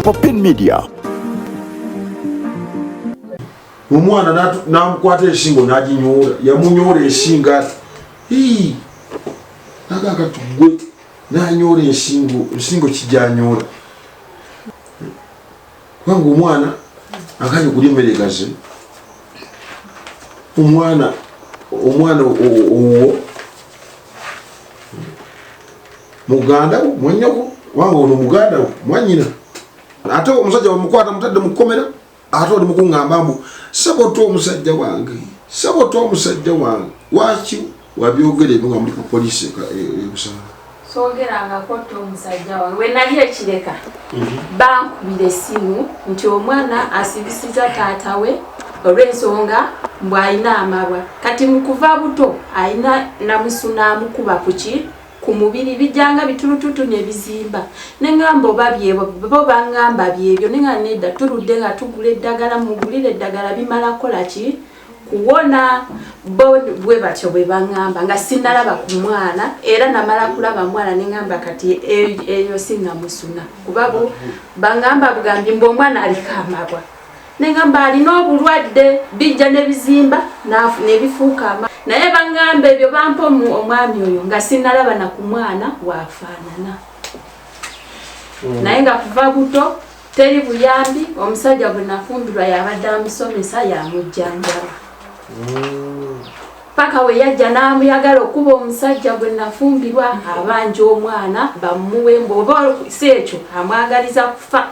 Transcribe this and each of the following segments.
Popin Media. Omwana namukwata ensingo naginyoola, yamunyoola ensingo ati nagakatugwe nanyoola ensingo, ensingo kijanyoola kubanga omwana aganye okulya emmere egaze. Omwana omwana owuwo muganda wo mwanyoko, kubanga ono muganda wo mwanyina, ate omusajja bamukwata mutadde mukukomera, ate oli mukuŋŋamba mbu sabota omusajja wange, sabota omusajja wange. Waki wabyogera ebyo nga muli ku poliisi ebusanga? Soogerangako tte omusajja wange. We nali ekireka bankubira essimu nti omwana asibisiza taata we olw'ensonga mbu alina amabwa. Kati mu kuva buto alina namusuna amukuba kuki ku mubiri, bijjanga bitulututu ne bizimba. Ne ŋŋamba oba byebyo, bo baŋŋamba byebyo. Ne ŋŋamba nedda, tuludde nga tugula eddagala, mugulire eddagala bimala kukola ki? Kuwona. Bo bwe batyo bwe baŋŋamba nga sinnalaba ku mwana, era namala kulaba mwana ne ŋŋamba kati eyo sinnamusuna, kuba bo baŋŋamba bugambi mbu omwana aliko amabwa. Ne ŋŋamba alina obulwadde, bijja ne bizimba ne bifuuka amabwa. Naye baŋŋamba ebyo bampa omwami oyo nga sinnalaba na ku mwana waafaanana. Naye nga kuva buto teri buyambi, omusajja gwe nafumbirwa yabadde amusomesa, yamujjanjaba paka we yajja n'amuyagala okuba omusajja gwe nafumbirwa abanja omwana bamuwe, mbu oba si ekyo amwagaliza kufa.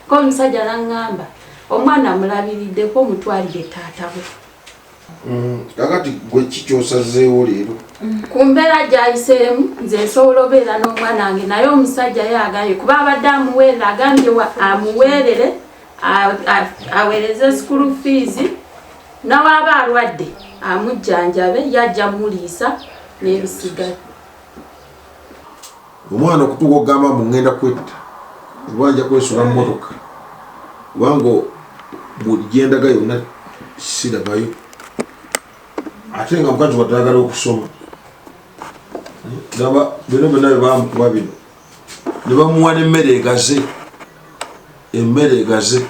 Ko omusajja n'aŋŋamba omwana amulabiriddeko, omutwalire taata we. Kakati gwe kikyosazeewo leero? Ku mbeera gy'ayiseemu, nze nsobola obeera n'omwana wange, naye omusajja ye agambye kuba abadde amuweerera, agambye amuweerere aweereze school fees, nawaaba alwadde amujjanjabe, yajja muliisa n'ebisigaye. Omwana okutuuka okugamba mbu ŋŋenda kwetta oba nja kwesuula mu mmotoka kubanga buli gyendaga yonna sirabayo, ate nga mukazi wadde ayagala okusoma. Laba bino byonna bye bamukuba bino ne bamuwa n'emmere egaze, emmere egaze.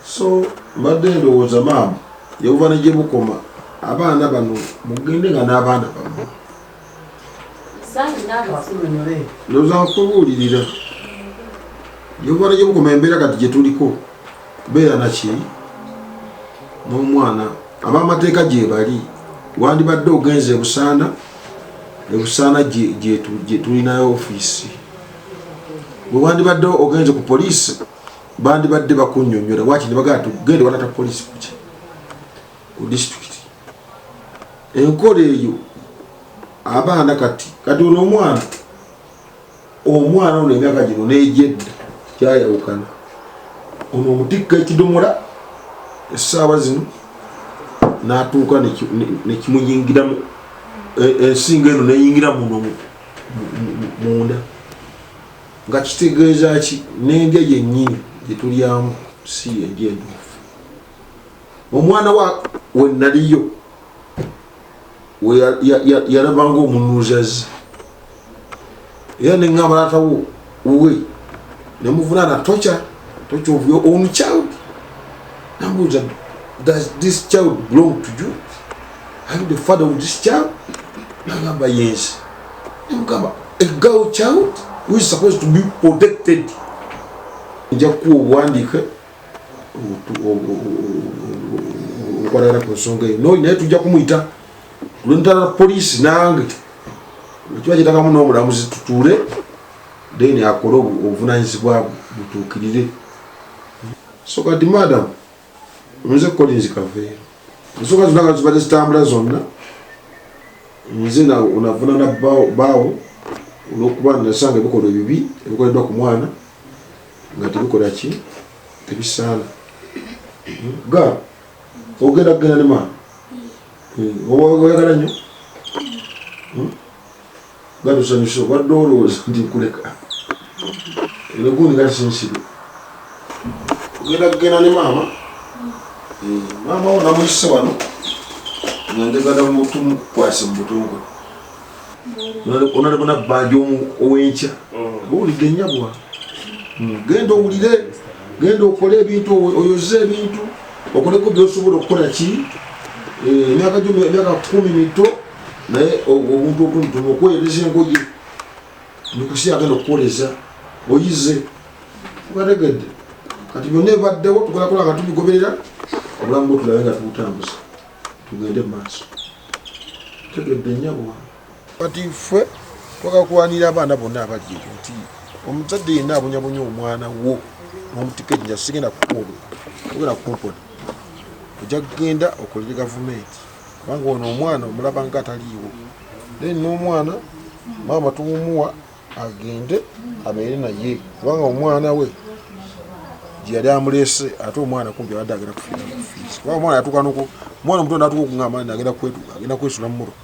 So mbadde ndowooza maama yebuva ne gye bukoma abaana bano mugende nga n'abaana bammwe. Ndowooza nkubuulirira gyebuva ne gye bukoma embeera kati gye tuliko, beera naki n'omwana, ab'amateeka gye bali. Wandibadde ogenze ebusaana, ebusaana gye tulinayo ofiisi. Bwe wandibadde ogenze ku poliisi bandibadde bakunnyonnyola waki ne bagamba tugende wanata poliisi kuki ku disitulikiti. Enkola eyo abaana kati kati ono omwana omwana ono emyaka gino n'egyedda gyayawukana, ono omutikka ekidomola essaawa zino n'atuuka nekimuyingiramu ensingo eno neyingira muno munda, nga kitegeeza ki n'endya yennyini gye tulyamu si endya entuufu. Omwana wa we naliyo yalabanga omunuuzazi era neŋŋamba taatawo we nemuvunaana torture, torture of your own child. Nambuuza, does this child belong to you? Are you the father of this child? Nagamba yes. Nemugamba a girl child who is supposed to be protected. Nja kukuwa obuwandiike obukwatagana ku nsonga eyo. N'oyo naye tujja kumuyita lwentala poliisi nange kiba kyetagamu n'omulamuzi tutuule, then akole obuvunanyizibwa butuukirire. So kati madam, nze Collins Kaveera, ensonga zonna nga zibadde zitambula zonna, nze navunana baawo olwokuba nasanga ebikolwa ebibi ebikoleddwa ku mwana nga tebikola ki, tebisaana. Ga ogenda kugenda ne maama oyagala nnyo nga tusanyuse, obadde olowooza nti nkuleka enegundi nga sinsibe. Ogenda kugenda ne maama, maama wo namuyise wano nga njagala tumukwase mu butongole. Onaleko nabbanja owenkya owulidde nyabwa. Genda owulire, genda okole ebintu, oyoze ebintu, okoleko byosobola okukola ki. Emyaka gyo emyaka 10 mito, naye obuntu obutonotono okwereza engoye nikusi agenda okukwoleza oyize ubategedde. Kati byonna ebibaddewo tugenda kola nga tubigoberera, obulamu bwe tulabe nga tubutambuza tugende mu maaso. Tegedde nnyabwa. Kati ffe twagala kulwanirira abaana bonna abali eyo nti omuzadde yenna abonyabonya omwana wo n'omutika ejjinja, sigenda kukuwola, ogenda kukumpona, ojja kugenda okolere gavumenti, kubanga ono omwana omulaba nga ataliiwo. Then n'omwana maama tumumuwa agende abeere naye, kubanga omwana we gye yali amuleese, ate omwana kumpi abadde agenda kufiira mu fiizi, kubanga omwana yatuuka noku omwana omuto n'atuuka okugamba nti agenda kwetuga, agenda kwesula mu mmotoka,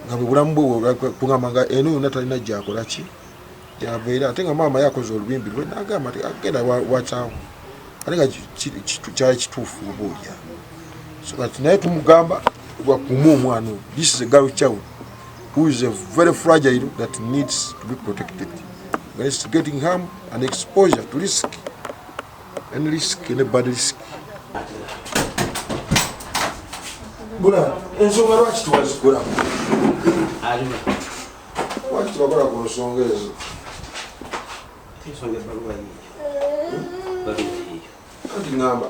nga bwe bulamu bwe kugamba nga eno yonna talina gyakola ki gyabeera, ate nga maama yakoze olubimbi lwe n'agamba nti agenda wakyawo, ate nga kyali kituufu oba olya. So kati naye tumugamba wakuume omwana oyo. This is a girl child who is a very fragile that needs to be protected against getting harm and exposure to risk, any risk, any bad risk. Bula ensonga lwaki tewazikolamu? Lwaki tebakola ku nsonga ezo? Ensonga ebbaluwa yiiyo, baluwa yiiyo. Anti ngamba